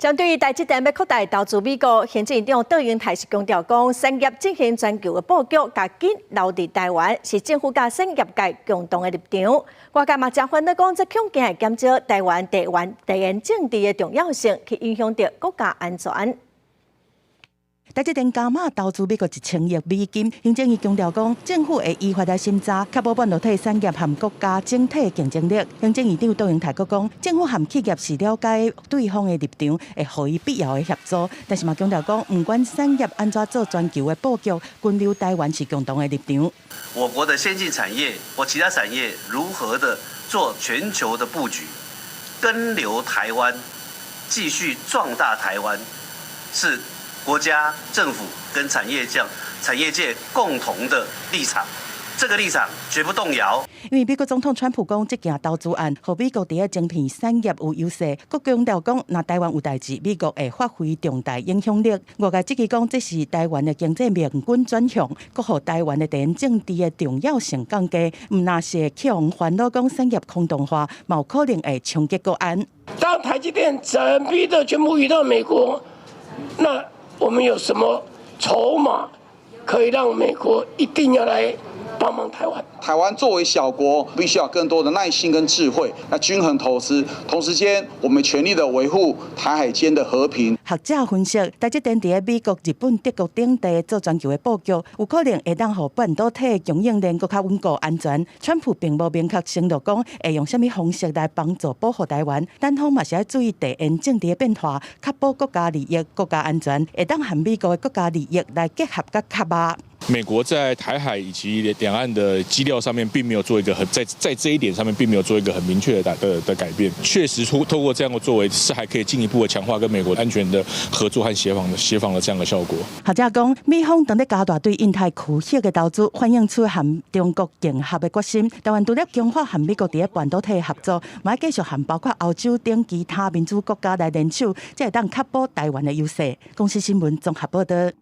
針對台積電欲擴大投資美國，行政院長卓榮泰是強調講，產業進行全球的布局，共緊留佇台灣，是政府佮產業界共同的立場。外界嘛誠煩惱講，這恐驚會減少台灣地緣地緣政治的重要性，去影響著國家安全。台積電加碼投資美國1000億美金，行政院強調講，政府會依法來審查，確保半導體產業和國家整體競爭力。行政院長卓榮泰閣講，政府和企業是了解對方的立場，會予伊必要的協助。但是嘛強調講，毋管產業按怎做全球的布局，根留台灣是共同的立場。我國的先進產業或其他產業如何的做全球的布局，根留台灣，繼續壯大台灣，是國家政府跟產業界共同的立場，這個立場絕不動搖。因為美國總統川普講，這件投資案，予美國佇咧晶片產業有優勢，閣強調講，若台灣有代誌，美國會發揮重大影響力。外界質疑講，這是台灣的經濟命運轉向，閣予台灣的地緣政治的重要性降低。毋若是會去予煩惱講產業空洞化，嘛有可能會衝擊國安。當台積電整批的全部移到美國，那我們有什麼籌碼可以讓美國一定要來幫忙台灣？台灣作為小國，必須要更多的耐心跟智慧，來均衡投資。同時間，我們全力的維護台海間的和平。學者分析，台積電佇美國、日本、德國等地做全球的布局，有可能會當予半導體供應鏈閣較穩固安全。川普並無明確承諾講會用啥物方式來幫助保護台灣，但方嘛是愛注意地緣政治的變化，確保國家利益、國家安全，會當和美國的國家利益來結合佮合啊。美國在台海以及兩岸的基調上面，並沒有做一個很在這一點上面，並沒有做一個很明確的改變。確實，透過這樣的作為，是還可以進一步的強化跟美國安全的合作和協防的這樣的效果。學者講，美方當咧加大對印太區域的投資，反映出和中國競合的決心。台灣除了強化和美國佇咧半導體的合作，嘛繼續和包括歐洲等其他民主國家來聯手，才會當確保台灣的優勢。公視新聞綜合報導。